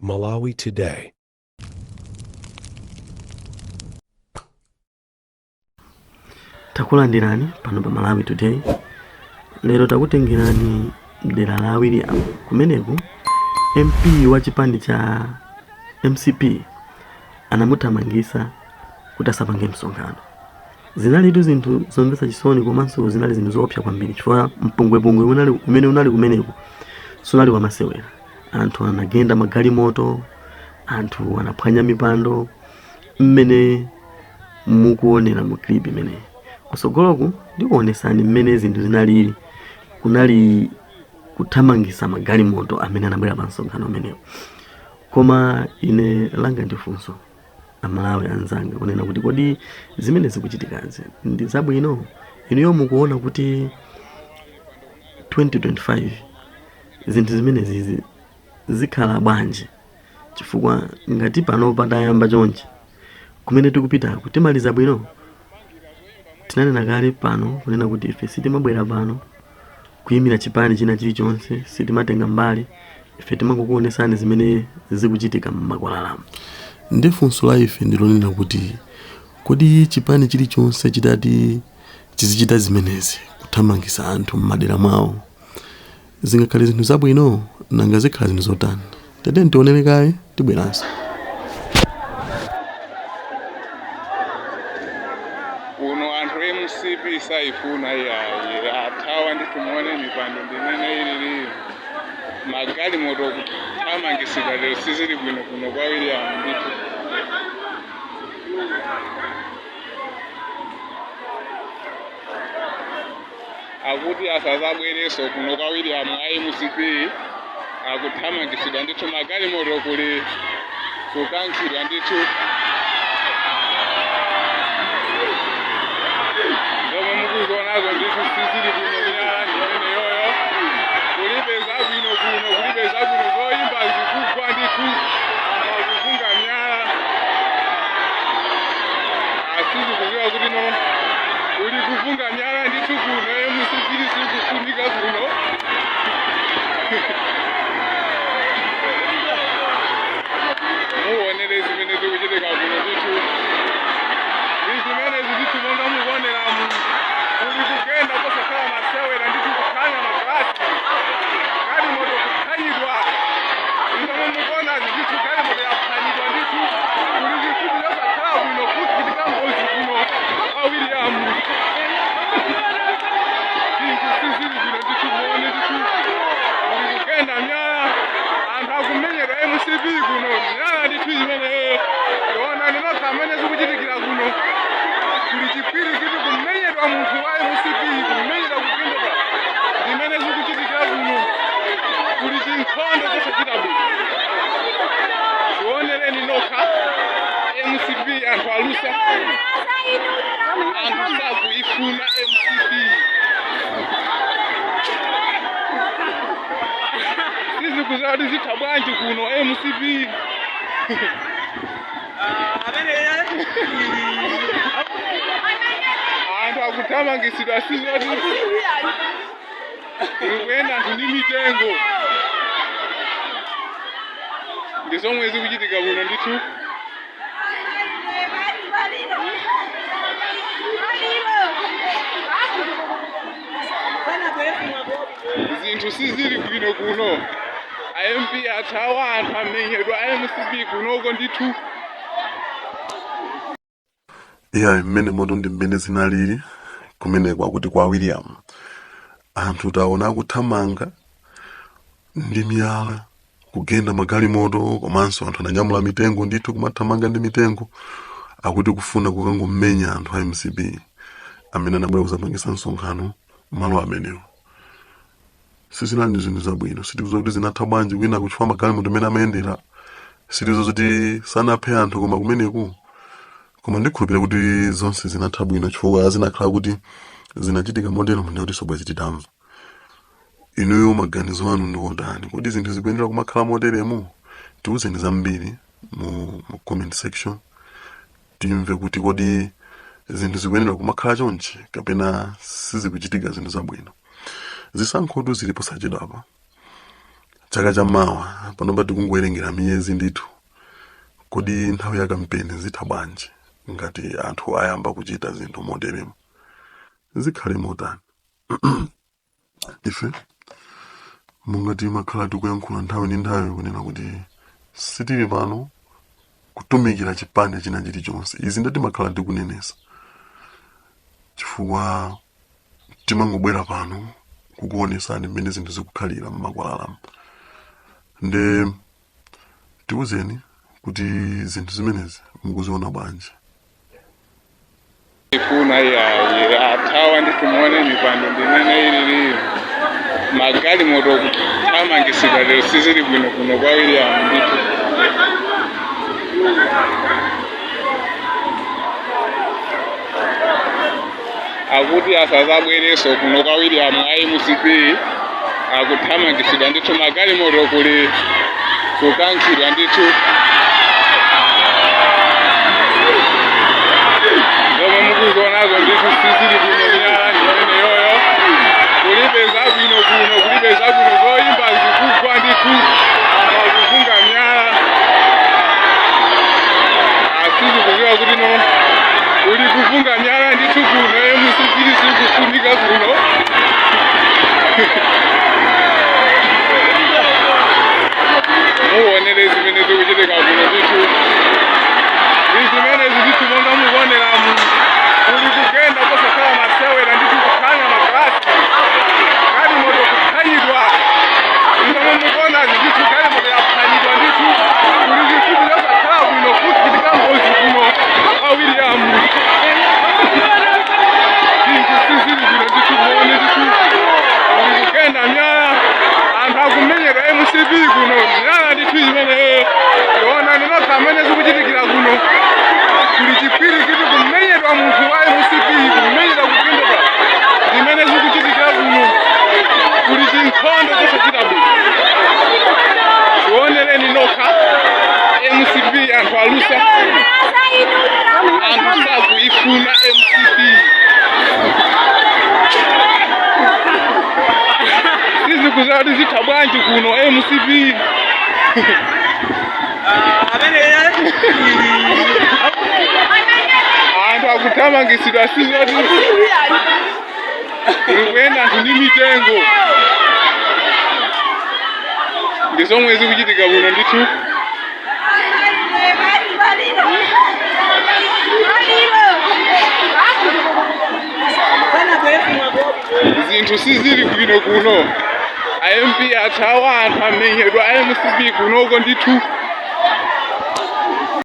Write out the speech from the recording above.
Malawi Today. Takulandirani pano pa Malawi Today. Lero takutengerani mdera la William. Kumeneku MP wa chipani cha MCP anamuthamangisa kuti asapange msonkhano. Zinalitu zinthu zomvetsa chisoni komanso zinali zinthu zoopsa kwambiri chifukwa mpungwepungwe umene unali kumeneku sunali wamasewera. Anthu anagenda magalimoto, anthu anaphwanya mipando mmene mukuonera mu clip imeneyi. Kusogoloku ndikuonesani mmene zinthu zinalili. Kunali kuthamangisa magalimoto amene anabwera pa msonkhano umenewu. Koma ine langa ndi funso, Amalawi anzanga, kunena kuti kodi zimene zikuchitikazi ndi zabwino? Inuyo mukuona kuti 2025 zinthu zimenezi zikhala bwanji? Chifukwa ngati pano patayamba chonchi, kumene tikupitako timaliza bwino? Tinanena kale pano kunena kuti ife sitimabwera pano kuyimira chipani china chilichonse, sitimatenga mbali, ife timangokuonesani zimene zikuchitika m'makwalalamu. Ndi funso la ife ndilonena kuti kodi chipani chilichonse chitati chizichita zimenezi, kuthamangisa anthu m'madera mwawo, zingakhale zinthu zabwino? Nanga zikhala zinthu zotani? Tete tionere kaye, tibweranso. Kuno anthu MCP saifuna iyayi, athawa ndithu. Muone mipando ndimene ilili, magalimoto kuthamangisidwa. Lero sizili bwino kuno kwa William ndithu. Akuti asazabwerenso kuno kwa William a MCP, akuthamangisidwa ndithu, magalimoto kuli kukankhidwa ndithu. Zomwe mukuzionazo ndithu sizili bwino. Miyala ndimene yoyo, kulibe zabwino kuno, kulibe zabwino. Zoyimba zikugwa ndithu, anthu akuvunga miyala. Asizikuziwa kuti no kuli kuvunga miyala ndithu kuno. MCP sikufunika kuno. Muonere zimene zikuchitika kuno ndithu, ndi zimenezi ndithu. Monga mukuoneramu, kuli kugenda kosakhala masewera ndithu, kuphwanya magalasi, galimoto kuphwanyidwa. Zomwe mukuonazi ndithu, galimoto yaphwanyidwa ndithu. Kuli zinthu zosakhala bwino, kuchitika ngozi kuno kwa William. Zinthu sizili bwino ndithu. Muone ndithu, kuli kugenda miyala, anthu akumenyedwa MCP kuno, miyala ndithu imeneyo. Yona ndinokha amene zikuchitikira kuno. Kuli chipwirikiti, kumenyedwa munthu wa MCP, kumenyedwa, kugendedwa, zimene zikuchitikira kuno. Kuli chinkhondo chosachita bwino. Zionereni nokha. MCP anthu alusa, anthu sakuifuna MCP. Sizikuziwa kuti zitha bwanji kuno MCP. Anthu akuthamangisidwa, sizoti kuyenda anthu ndi mitengo. Ndi zomwe zikuchitika kuno ndithu. Zinthu sizili bwino kuno. A MP athawa, anthu amenyedwa a MCP kunoko ndithu. Iya, mmene moto ndi mmene zinalili kumeneko, akuti kwa William anthu taona akuthamanga ndi miyala, kugenda magalimoto, komanso anthu ananyamula mitengo ndithu, kumathamanga ndi mitengo, akuti kufuna kukangomenya anthu a MCP amene anabwera kuzapangisa msonkhano malo amenewo. Sizinali zinthu zabwino. Sitikudziwa kuti zinatha bwanji kwina kuchifukwa magalimoto amene amayendera, sitikudziwa kuti sanaphe anthu koma kumeneku. Koma ndikhulupirira kuti zonse zinatha bwino, chifukwa zinakhala kuti zinachitika motero munda kuti sobwezi titamva. Inuyo maganizo anu ndi otani? Kodi zinthu zikuyenera kumakhala moteremu? Tiwuzeni zambiri mu comment section, timve kuti kodi zinthu zikuyenera kumakhala chonchi kapena sizikuchitika zinthu zabwino. Zisankhotu zili posachedwapa. Chaka cha mawa panopa tikungowerengera miyezi ndithu. Kodi nthawi ya kampeni zitha bwanji ngati anthu ayamba kuchita zinthu moteremo? Zikhale motani? Ife monga timakhala tikuyankhula nthawi ndi nthawi kunena kuti sitili pano kutumikira chipani china chilichonse. Izi ndi timakhala tikunenesa chifukwa timangobwera pano kukuonesani mmene zinthu zikukhalira mmakwalalamu. Nde tiwuzeni kuti zinthu zimenezi mukuziona bwanji? Ifuna iyayi, athawa ndithu. Muone mipando ndimene ilili, magalimoto kuthamangisidwa lero. Sizili bwino kuno kwa William ndithu. Akuti asazabwereso kuno kwa William a MCP, akuthamangisidwa ndithu. Magalimoto kuli kukankhidwa ndithu. Zomwe mukuzionazo ndithu sizili bwino. Miyala ndimene yoyo, kulibe zabwino kuno, kulibe zabwino. Zoyimba zikugwa ndithu, anthu akuvunga miyala. Asizi kuziwa kuti no kuli kuvunga miyala ndithu kuno. MCP sikufunika kuno. Muonere zimene zikuchitika kuno ndithu, ndi zimene zindithu monga mukuoneramu. Kuli kugenda kosakhala masewera ndithu, kuphwanya magalasi, galimoto kuphwanyidwa. Zomwe mukuonazi ndithu, galimoto yaphwanyidwa ndithu. Kuli zinthu zosakhala bwino, kuchitika ngozi kuno kwa William. Zinthu sizili bwino ndithu. Muone ndithu, kuli kugenda miyala, anthu akumenyedwa MCP kuno. Miyala ndithu imene iona nokha amene zikuchitikira kuno. Kuli chipwirikiti, kumenyedwa munthu wa MCP, kumenyedwa, kugendedwa, zimene zikuchitikira kuno. Kuli chinkhondo chosachita bwino. Zionereni nokha. MCP anthu alusa, anthu sakuifuna MCP. Sizikuziwa kuti zitha bwanji kuno MCP. Anthu akuthamangisidwa, sizoti kuli kuyenda anthu ndi mitengo. Ndi zomwe zikuchitika kuno ndithu. Zinthu sizili bwino kuno. A MP athawa, anthu amenyedwa a MCP kunoko ndithu.